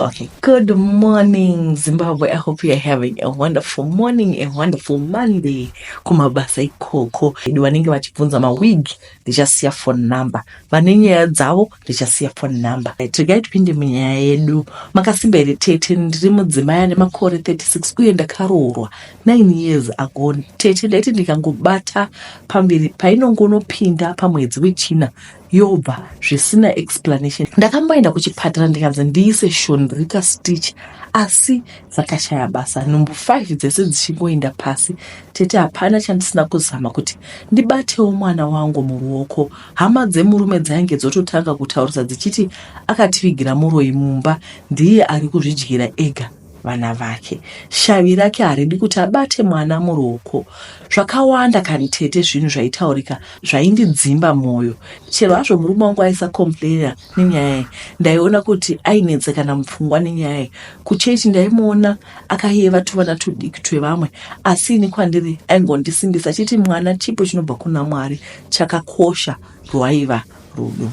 Okay, good morning, Zimbabwe. I hope you are having a wonderful morning, a wonderful Monday. Kumabasa ikoko. Vanenge vachibvunza mawig, ndichasiya phone number. Vane nyaya dzavo, ndichasiya phone number. Regai tipinde munyaya yedu. Makasimba here tete? Ndiri mudzimai ane makore 36 uye ndakaroorwa 9 years ago. Tete, ndaiti ndikangobata pamberi painongonopinda pamwedzi wechina yobva zvisina explanation. Ndakamboenda kuchipatara ndikanzi ndiise shondrika stitch asi dzakashaya basa, nhumbu 5 dzese dzichingoenda pasi. Tete, hapana chandisina kuzama kuti ndibatewo mwana wangu muruoko. Hama dzemurume dzainge dzototanga kutaurisa dzichiti akativigira muroyi mumba, ndiye ari kuzvidyira ega vana vake, shavi rake haridi kuti abate mwana muruoko. Zvakawanda kani tete, zvinhu zvaitaurika zvaindidzimba mwoyo. Chero hazvo murume wangu aisacomplaina nenyaya iyi, ndaiona kuti ainetsekana mupfungwa nenyaya iyi. Kuchechi ndaimuona akayeva tuvana tudiki twevamwe, asi ini kwandiri aingondisimbisa achiti mwana chipo chinobva kuna Mwari, chakakosha. Rwaiva rudo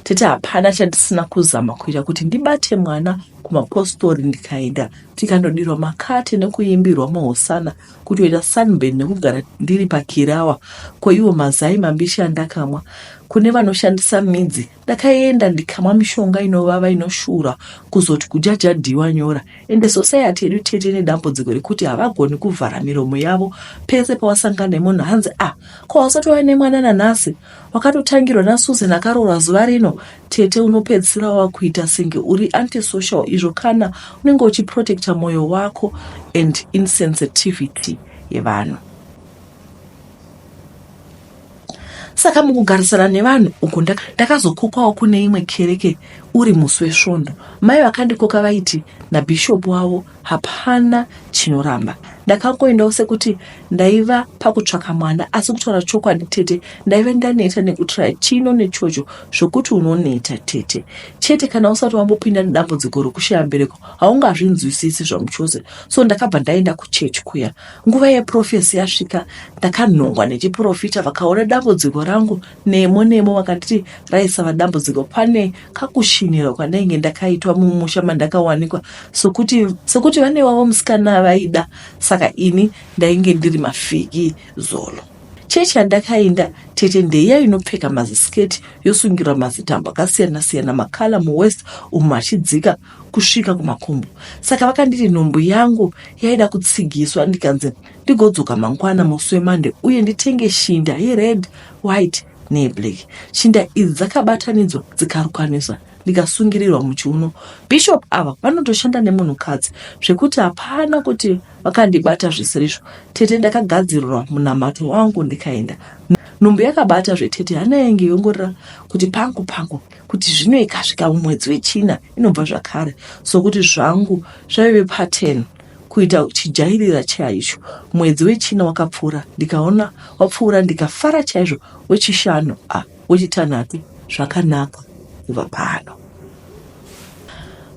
tete. Hapana chandisina kuzama kuita kuti ndibate mwana. Kumapostori ndikaenda, tikanodirwa makate nekuimbirwa mahosana, kutoita sunburn nekugara ndiri pakirawa. Koiwo mazai mambishi andakamwa, kune vanoshandisa midzi ndakaenda ndikamwa mishonga inovava inoshura, kuzoti kujajadhiwa nyora. Ende society yedu tete nedambudziko rekuti havagoni kuvhara miromo yavo. Pese pawasangana nemunhu hanzi, "Ah, ko wasati wava nemwana nanhasi? Wakatotangirwa naSusan akaroorwa zuva rino." Tete, unopedzisira wakuita senge uri antisocial, izvo kana unenge uchiprotecta mwoyo wako and insensitivity yevanhu. Saka mukugarisana nevanhu uku, ndakazokokwawo kune imwe kereke uri musi weSvondo. Mai vakandikoka vaiti nabhishopu wavo hapana chinoramba. Ndakangoendawo sekuti ndaiva pakutsvaka mwana, asi kutaura chokwadi tete, ndaive ndaneta nekutraya chino nechocho, zvokuti unoneta tete. Chete kana usati wambopinda nedambudziko rokushaya mbereko haungazvinzwisisi zvamuchose. So ndakabva ndaenda kuchechi kuya. Nguva yeprophecy yasvika, ndakanhongwa nechiprofita. Vakaona dambudziko rangu nemo nemo, vakanditi raisava dambudziko, pane kakushinira kwandainge ndakaitwa mumusha mandakawanikwa, sokuti vane wavo musikana vaida, saka ini ndainge ndiri mafiki zolo. Chechi yandakaenda tete ndeiya inopfeka mazisketi, yosungirwa mazitambo akasiyana-siyana makala muwaist umu achidzika kusvika kumakumbo. Saka vakanditi nhumbu yangu yaida kutsigiswa, ndikanzi ndigodzoka mangwana musi weMonday uye nditenge shinda yered, white neblack. Shinda idzi dzakabatanidzwa dzikarukaniswa, ndikasungirirwa muchiuno. Bishop ava vanotoshanda nemunhukadzi zvekuti hapana kuti vakandibata zvisirizvo. Tete, ndakagadzirirwa munamato wangu ndikaenda. Nhumbu yakabata zvetete, hana yainge yongorera kuti pangu pangu, kuti zvino ikasvika mumwedzi wechina inobva zvakare, sokuti zvangu zvaive pattern kuita chijairira chaicho. Mwedzi wechina wakapfuura, ndikaona wapfuura, ndikafara chaizvo. Wechishanu, a wechitanhatu zvakanaka kubva pano.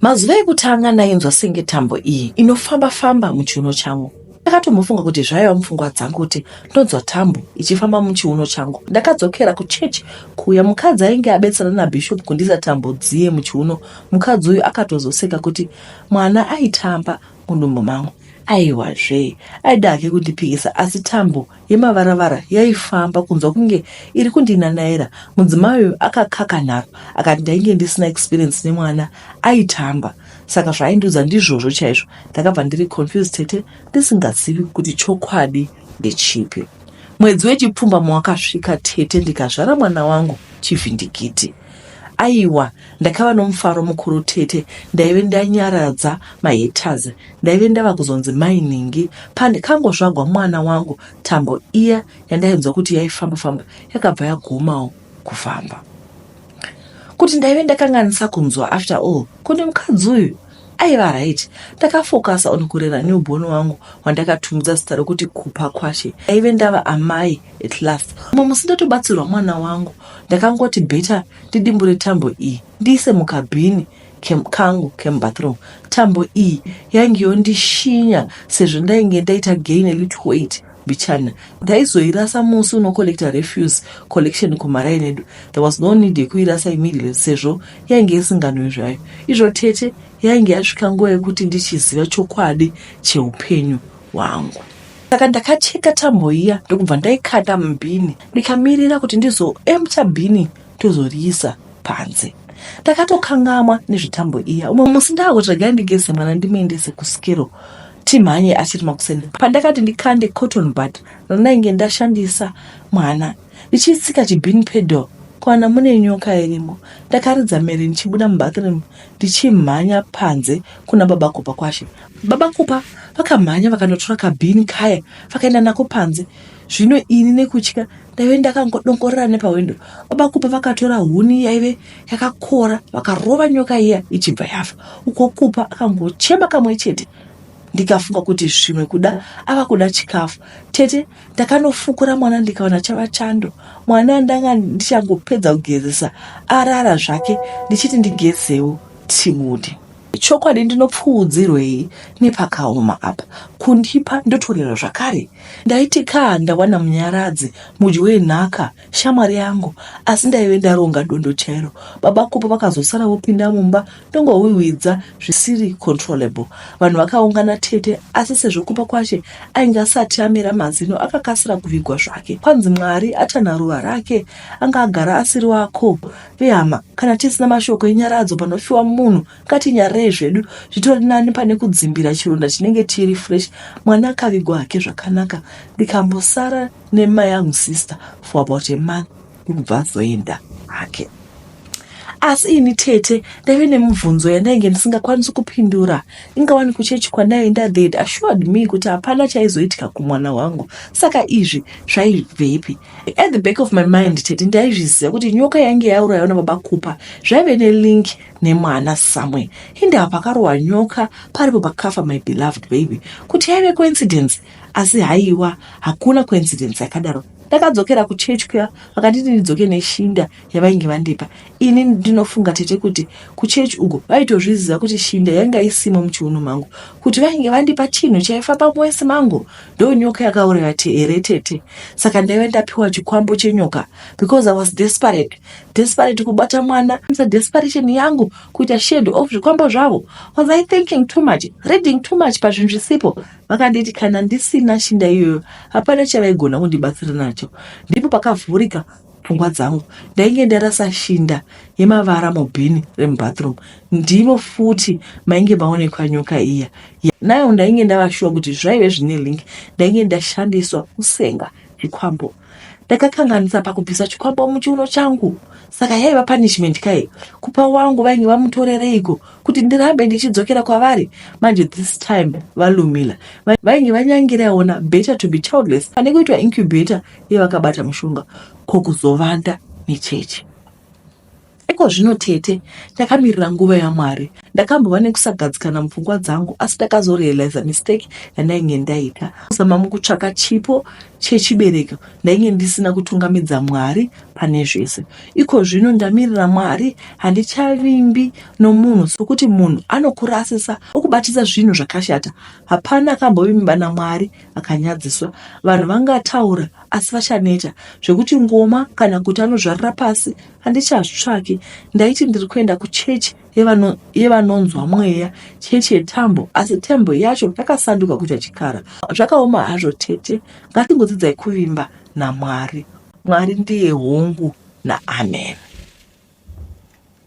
Mazuva ekutanga ndainzwa senge tambo iyi inofamba-famba muchiuno changu. Ndakatombofunga kuti zvaiva mupfungwa dzangu kuti ndonzwa tambo ichifamba muchiuno changu. Ndakadzokera kuchechi kuya, mukadzi ainge abetsera nabishop kundiisa tambo dziye muchiuno, mukadzi uyu akatozoseka kuti mwana aitamba mudumbu mangu. Aiwazve, aida hake kundipikisa, asi tambo yemavaravara yaifamba, kunzwa kunge iri kundinanaira. Mudzimai uyu akakaka nharo akati ndainge ndisina experience nemwana aitamba, saka zvaaindiudza ndizvozvo chaizvo. Ndakabva ndiri confused tete, ndisingazivi kuti chokwadi ndechipi. Mwedzi wechipfumbamwe wakasvika tete, ndikazvara mwana wangu chivhindikiti. Aiwa, ndakava nomufaro mukuru tete. Ndaive ndanyaradza mahaters, ndaive ndava kuzonzi mainingi. Pandikangozvagwa mwana wangu, tambo iya yandainzwa kuti yaifamba-famba yakabva yagumawo kufamba. Kuti ndaive ndakanganisa kunzwa after all, kune mukadzi uyu aiva right. Ndakafokasa on kurera newborn wangu wandakatumidza zita rokuti Kupa Kwashe. Ndaive ndava amai at last. Mumwe musi ndatobatsirwa mwana wangu, ndakangoti better ndidimbure tambo iyi ndiise mukabhini kangu kemubathroom. Tambo iyi yainge yondishinya sezvo ndainge ndaita gain a little weight. mbichana. Ndaizoirasa musi unocollecta refuse collection kumaraini edu. There was no need yekuirasa immediately sezvo yainge isinganwe zvayo. Izvo tete, yainge yasvika nguva yekuti ndichiziva chokwadi cheupenyu hwangu. Saka ndakacheka tambo iya ndokubva ndaikanda mubhini ndikamirira kuti ndizoempta bhini tozoriisa panze. Ndakatokangamwa nezvetambo iya. Umwe musi ndakuti regai ndigeze mwana ndimuendese kusikero timhanye achiri makuseni. Pandakati ndikande cotton bud randainge ndashandisa mwana ndichitsika chibhini pedal kuwana mune nyoka irimo. Ndakaridza mhere ndichibuda mubathroom ndichimhanya panze kuna baba Kupa kwashe. Baba Kupa vakamhanya vakanotora kabhini kaya vakaenda nako panze. Zvino ini nekutya ndaive ndakangodongorera nepahwindo. Baba Kupa vakatora huni yaive yakakora vakarova nyoka iya ichibva yafa. Uko Kupa akangochema kamwe chete ndikafunga kuti zvimwe kuda ava kuda chikafu. Tete, ndakanofukura mwana ndikaona chava chando. Mwana ndanga ndichangopedza kugezesa arara zvake ndichiti ndigezewo tibude. Chokwadi ndinopfuudzirwei nepakaoma apa? Kundipa ndotorera zvakare? Ndaiti kaa ndawana munyaradzi, mudyi wenhaka, shamwari yangu, asi ndaive ndaronga dondo chairo. Baba Kupa vakazosara vopinda mumba ndongohwihwidza zvisiri controllable. Vanhu vakaungana tete asi sezvo Kupa kwache ainge asati amera mazino akakasira kuvigwa zvake. Kwanzi Mwari atanha ruva rake anga agara asiri wako. Vehama, kana tisina mashoko enyaradzo panofiwa munhu ngatinyararei zvedu, zvitori nani pane kudzimbira chironda chinenge chiri fresh. Mwana akavigwa hake zvakanaka ndikambosara nema young sister for about a month ndokubva azoenda hake. Asi ini tete ndaive nemibvunzo yandainge ndisingakwanisi kupindura. Ingawani kuchechi kwandaienda they had assured me kuti hapana chaizoitika kumwana wangu. Saka izvi zvaibvepi? At the back of my mind tete ndaizviziva kuti nyoka yainge yaurayiwa nababa Kupa zvaive nelink nemwana somewhere. Indava pakarohwa nyoka paripo pakafa my beloved baby. Kuti yaive coincidence? Asi haiwa, hakuna coincidence yakadaro. Ndakadzokera kuchechi kuya vakanditi ndidzoke neshinda yavainge vandipa. Ini ndinofunga tete kuti kuchechi uko vaitozviziva kuti shinda yanga isimo muchiuno mangu, kuti vainge vandipa chinhu chaifamba muwesi mangu. Ndonyoka yakauraya here tete? Saka ndaive ndapiwa chikwambo chenyoka because I was desperate, desperate kubata mwana. Desperation yangu kuita shade off zvikwambo zvavo. Was I thinking too much, reading too much pazvinhu zvisipo? Vakanditi kana ndisina shinda iyoyo hapana chavaigona kundibatsira nacho. Ndipo pakavhurika pfungwa dzangu. Ndainge ndarasa shinda yemavara mubhini remubathroom. Ndimo futi mainge maonekwa nyoka iya. Nayo ndainge ndavashuwa kuti zvaive zvine link. Ndainge ndashandiswa kusenga chikwambo. Ndakakanganisa pakubvisa chikwambo muchiuno changu. Saka yaiva punishment kai? Kupa wangu vainge vamutorereiko kuti ndirambe ndichidzokera kwavari? Manje this time valumila. Vainge vanyangiraona better to be childless pane kuitwa incubator yevakabata mushonga ko kuzovanda nechechi. Iko zvino tete, ndakamirira nguva yaMwari. Ndakambova nekusagadzikana mupfungwa dzangu asi ndakazorealiza mistake yandainge ndaita. Kuzama mukutsvaka chipo chechibereko ndainge ndisina kutungamidza Mwari pane zvese. Iko zvino ndamirira Mwari, handichavimbi nomunhu sokuti munhu anokurasisa okubatisa zvinhu zvakashata. Hapana akambovimba naMwari akanyadziswa. Vanhu vangataura asi vachaneta zvekuti ngoma kana kuti anozvarira pasi handichazvitsvaki. Ndaiti ndiri kuenda kuchechi yevanonzwa mweya, chechi yetambo, asi tambo yacho yakasanduka kuita chikara. Zvakaoma hazvo tete, ngatingodzidzai kuvimba naMwari. Mwari ndiye hongu naamen.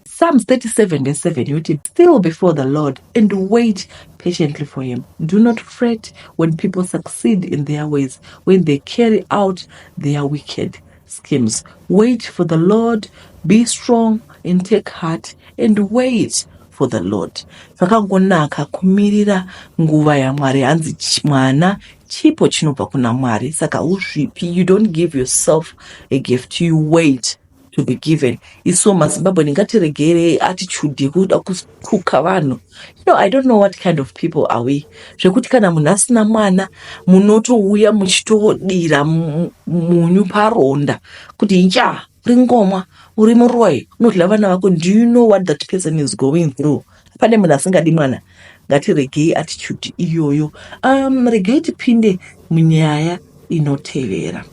Psalms 37 verse 7 yoti, Still before the Lord and wait patiently for him. Do not fret when people succeed in their ways, when they carry out their wicked schemes. Wait for the Lord, be strong and take heart and wait for the Lord. Zvakangonaka kumirira nguva yaMwari. Hanzi mwana chipo chinobva kuna Mwari. Saka uzvipi, you don't give yourself a gift, you wait to be given. Isu maZimbabwe ngatiregerei attitude yekuda kutuka vanhu. You know, I don't know what kind of people are we. Zvekuti kana munhu asina mwana munotouya muchitodira munyu paronda kuti nja uri ngomwa, uri muroyi, unodya vana vako. Do you know what that person is going through? Pane munhu asingadi mwana. Ngatiregei attitude iyoyo. Regai tipinde munyaya. inotevera.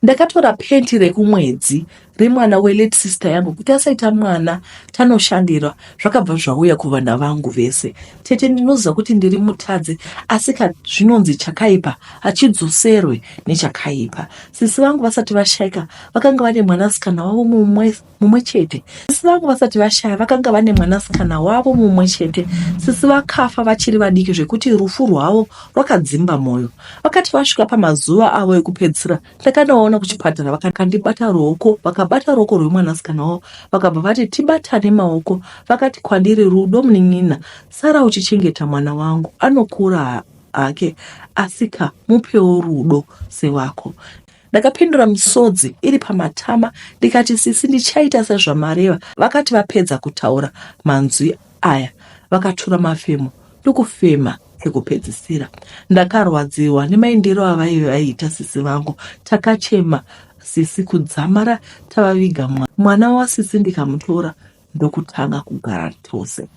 Ndakatora penti rekumwedzi remwana welate sister yangu kuti asaita mwana tanoshandira zvakabva zvauya kuvana vangu vese. Tete ndinoziva kuti ndiri mutadzi asi ka zvinonzi chakaipa hachidzoserwe nechakaipa. Sisi vangu vasati vashaika vakanga vane mwanasikana wavo mumwe mumwe chete. Sisi vangu vasati vashaya vakanga vane mwanasikana wavo mumwe chete. Sisi vakafa vachiri vadiki zvekuti rufu rwavo rwakadzimba mwoyo. Vakati vasvika pamazuva avo ekupedzisira ndakanovaona kuchipatara vakandibata ruoko vakabata ruoko rwemwanasikana wavo vakabva vati tibatane maoko vakati kwandiri Rudo munin'ina sara uchichengeta mwana wangu anokura hake asika mupewo rudo sewako. Ndakapindura misodzi iri pamatama ndikati sisi ndichaita sezvamareva. Vakati vapedza kutaura manzwi aya vakatura mafemo ndokufema kekupedzisira. Ndakarwadziwa nemaindiro avaive vaita sisi vangu. Takachema sisi kudzamara tavaviga mwana wasisi ndikamutora ndokutanga kugara tose.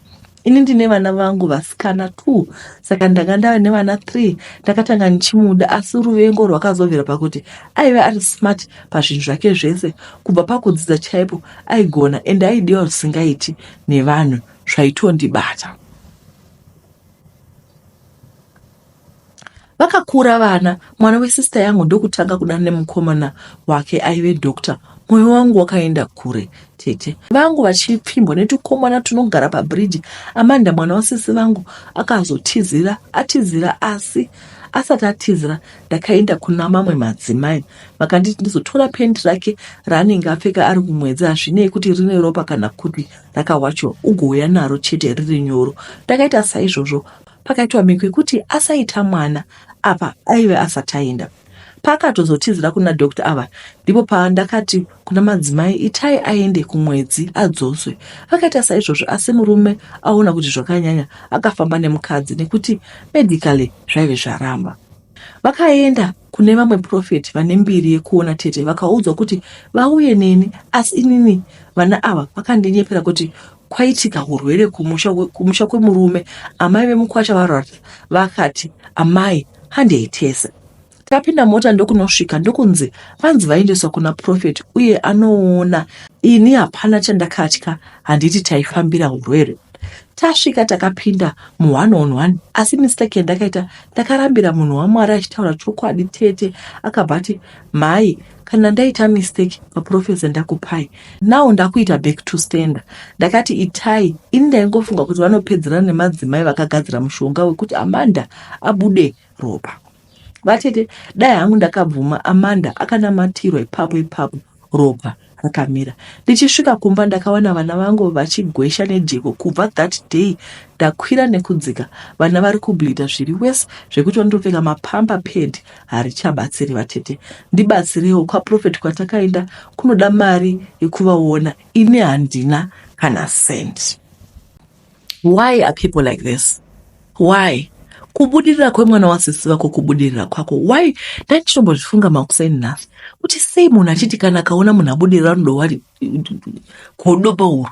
Ini ndine vana vangu vasikana two saka ndanga ndave nevana three. Ndakatanga ndichimuda asi ruvengo rwakazobvira pakuti aive ari smart pazvinhu zvake zvese kubva pakudzidza chaipo aigona ende aidiwa zvisingaiti nevanhu zvaitondibata. Vakakura vana, mwana wesister yangu ndokutanga kudanana nemukomana wake aive doctor. Moyo wangu wakaenda kure tete vangu vachipfimbwa netukomana tunogara pabridge. Amanda mwana wasisi vangu akazotizira atizira asi asati atizira ndakaenda kuna mamwe madzimai vakanditi ndizotora penti rake raanenge apfeka ari kumwedzi hazvinei kuti rine ropa kana kuti rakawachiwa ugouya naro chete riri nyoro. Ndakaita saizvozvo Pakaitwa mhiko yekuti asaita mwana apa aive asati aenda. Paakatozotizira kuna doctor ava ndipo pandakati kuna madzimai itai aende kumwedzi adzoswe. Vakaita saizvozvo asi murume aona kuti zvakanyanya akafamba nemukadzi nekuti medically zvaive zvaramba. Vakaenda kune vamwe prophet vane mbiri yekuona tete vakaudzwa kuti vauye neni asi inini vana ava vakandinyepera kuti kwaitika hurwere kumusha, kumusha kwemurume amai vemukwasha varwara vakati amai handei tese tapinda mota ndokunosvika ndokunzi vanzi vaendeswa kuna prophet uye anoona ini hapana chandakatya handiti taifambira hurwere tasvika takapinda muone on one asi mistake yandakaita ndakarambira munhu wamwari achitaura chokwadi tete akabva ati mhai kana ndaita mistake paprofesa ndakupai now ndakuita back to stand ndakati itai ini ndaingofunga kuti vanopedzerana nemadzimai vakagadzira mushonga wekuti amanda abude ropa vatete dai hangu ndakabvuma amanda akanamatirwa ipapo ipapo ropa rakamira ndichisvika kumba ndakawana vana vangu vachigwesha nejeko kubva that day ndakwira nekudzika vana vari kubleeda zviri wese zvekuti vanotopfeka mapamper pad harichabatsiri vatete ndibatsirewo kwaprofet kwatakaenda kunoda mari yekuvaona ini handina kana cent why are people like this why kubudirira kwemwana wasisi vako kubudirira kwako why ndanditombozvifunga makuseni nhasi kuti sei munhu achiti kana akaona munhu abudirira anodowa godo pauro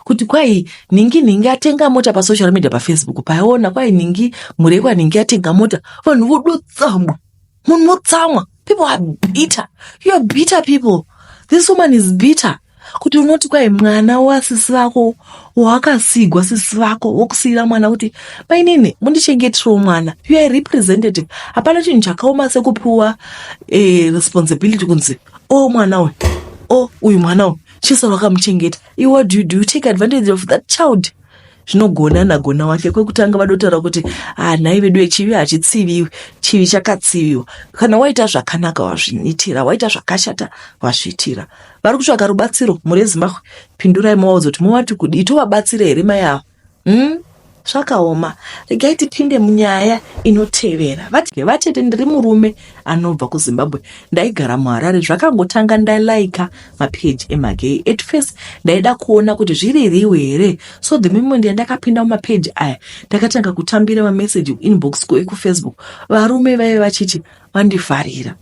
kuti kwai nhingi nhingi atenga mota pasocial media pafacebook paiona kwai nhingi mhuri yekwanhingi atenga mota vanhu vodotsamwa munhu motsamwa people are bitter you are bitter people this woman is bitter kuti unoti kwai mwana wasisi vako wakasigwa sisi vako wokusiira mwana kuti mainini mundichengeterewo mwana you are representative hapana chinhu chakaoma sekupiwa eh, responsibility kunzi o oh, mwana uyu o oh, uyu mwana uyu chisa wakamuchengeta iwe what do you do you take advantage of that child zvinogona nagona wake kwekutanga vadotaura kuti ah nhai vedu chivi hachitsiviwi chivi chakatsiviwa kana waita zvakanaka wazviitira waita zvakashata wazviitira vari kutsvaga rubatsiro mhuri yezimbabwe pindurai movaudza kuti movati kudii tovabatsira here mai ava hmm? Zvakaoma. Regai tipinde munyaya inotevera. Vati vatete ndiri murume anobva kuZimbabwe. Ndaigara muHarare zvakangotanga ndalaika mapeji emagay. At first ndaida kuona kuti zviri real here. So the moment yandakapinda mumapeji aya ndakatanga kutambira mameseji kuinbox ekufacebook. Varume vaive vachiti vandifarira.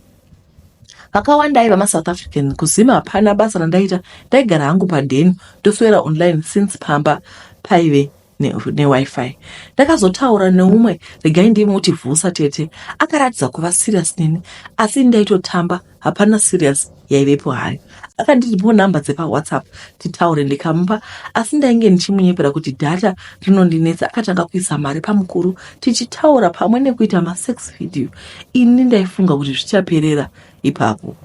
Vakawanda aiva maSouth African kuZim hapana basa randaita ndaigara hangu padhen ndoswera online since pamba paive. Newifi ndakazotaura neumwe, regai ndimuti Vhusa tete. Akaratidza kuva serious neni, asi ndaitotamba, hapana serious yaivepo hayo. Akanditi po nhamba dzepaWhatsApp titaure, ndikamupa, asi ndainge ndichimunyepera kuti data rinondinetsa. Akatanga kuisa mari pamukuru tichitaura pamwe nekuita masex video. Ini ndaifunga kuti zvichaperera ipapo.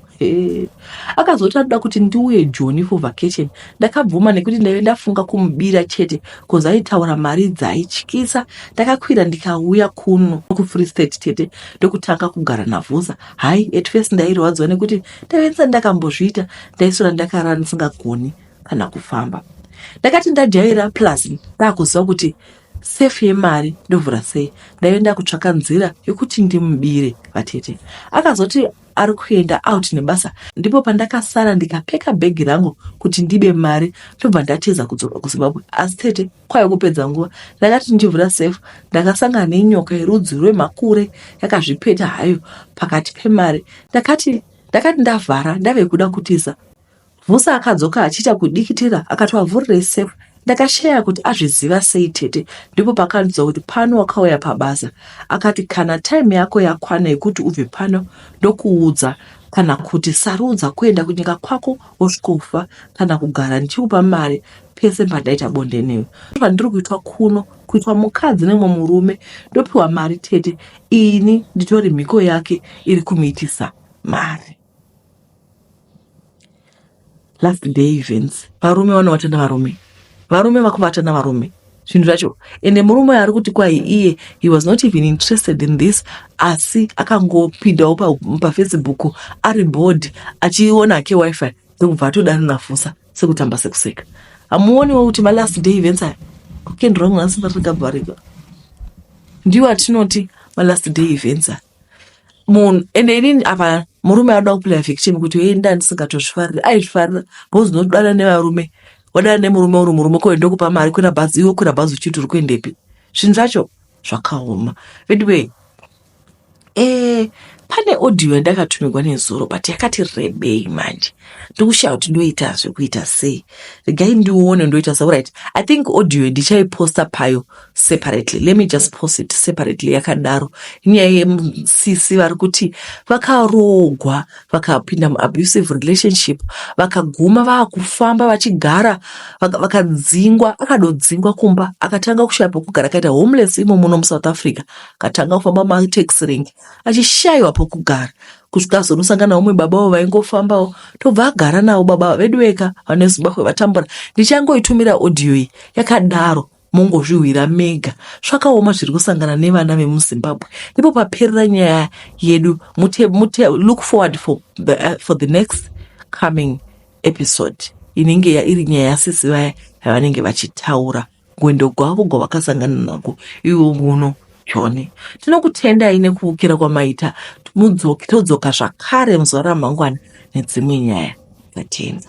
Akazoti anoda kuti ndiuye Joni for vacation. Ndakabvuma nekuti ndaive ndafunga kumubira chete, cause aitaura mari dzaityisa. Ndakakwira ndikauya kuno kuFree State tete, ndokutanga kugara naVhusa. Hai, at first ndairwadziwa nekuti ndaive ndisati ndakambozviita. Ndaiswera ndakarara ndisingagoni kana kufamba. Ndakati ndajaira, plus ndakuziva kuti sefu yemari ndovhura sei, ndaive ndakutsvaka nzira yokuti ndimubire vatete. Akazoti ari kuenda out nebasa, ndipo pandakasara ndikapeka bhegi rangu kuti ndibe mari, ndobva ndatiza kudzoka kuZimbabwe. Asi tete, kwaive kupedza nguva. Ndakati ndichivhura sefu, ndakasangana nenyoka yerudzi rwemakure yakazvipeta hayo pakati pemari. Ndakati ndavhara ndave kuda kutiza, Vusa akadzoka achiita kudikitira, akati, "Wavhurirei sefu?" Ndakashaya kuti azviziva sei tete. Ndipo pakandiudza kuti pano wakauya pabasa. Akati kana time yako yakwana yekuti ubve pano ndokuudza, kana kuti sarudza kuenda kunyika kwako wosvikofa, kana kugara ndichikupa mari pese pandaita bonde newe. Pandiri kuitwa kuno, kuitwa mukadzi nemumwe murume, ndopiwa mari tete. Ini nditori mhiko yake iri kumuitisa mari. Last day events, varume vanovata navarume, varume vakuvata navarume, zvinhu zvacho. Ende murume ari kuti kwai iye he was not even interested in this, asi akangopindawo paFacebook ari bored, achiona hake wifi, ndokubva atodana naVhusa sekutamba sekuseka. Hamuoniwo kuti malast day events aya? Kukendro rangu nhasi rikabvarika. Ndiwo atinoti malast day events aya. Munhu ende inini apa, murume anoda kuplaya victim kuti enda ndisingatozvifariri, aizvifarira, because unodana nevarume, wadana nemurume, uri murume ko ndokupa mari, kwira bhazi iwe, kwira bhazi uchiti uri kuendepi? Zvinhu zvacho zvakaoma anyway. Pane audio yandakatumirwa nezuro, but yakati rebei manje. Ndikushaya kuti ndoita zvekuita sei. Regai ndione ndoita sei. Right, I think audio ndichaiposta payo separately. Let me just post it separately yakadaro. Inyaya yemusisi vari kuti vakarogwa, vakapinda muabusive relationship, vakaguma vaakufamba vachigara, vakadzingwa, akadodzingwa kumba, akatanga kushaya pokugara, akaita homeless imo muno muSouth Africa. Akatanga kufamba mataxi rank achishayiwa pokugara, kusvika azonosangana naumwe baba vavo vaingofambawo, tobva agara navo. Baba vedu veka vane Zimbabwe vatambura. Ndichangoitumira audio iyi yakadaro, mungozvihwira mega. Zvakaoma zviri kusangana nevana vemuZimbabwe. Ndipo paperera nyaya yedu. Mute, look forward for the next coming episode inenge iri nyaya yasisi vaya yavanenge vachitaura gwendo gwavo gwavakasangana nako iwo muno Joni. Tinokutendai nekuukira kwamaita. Mudzoki, todzoka zvakare muzuva ramangwana nedzimwe nyaya. Tatenda.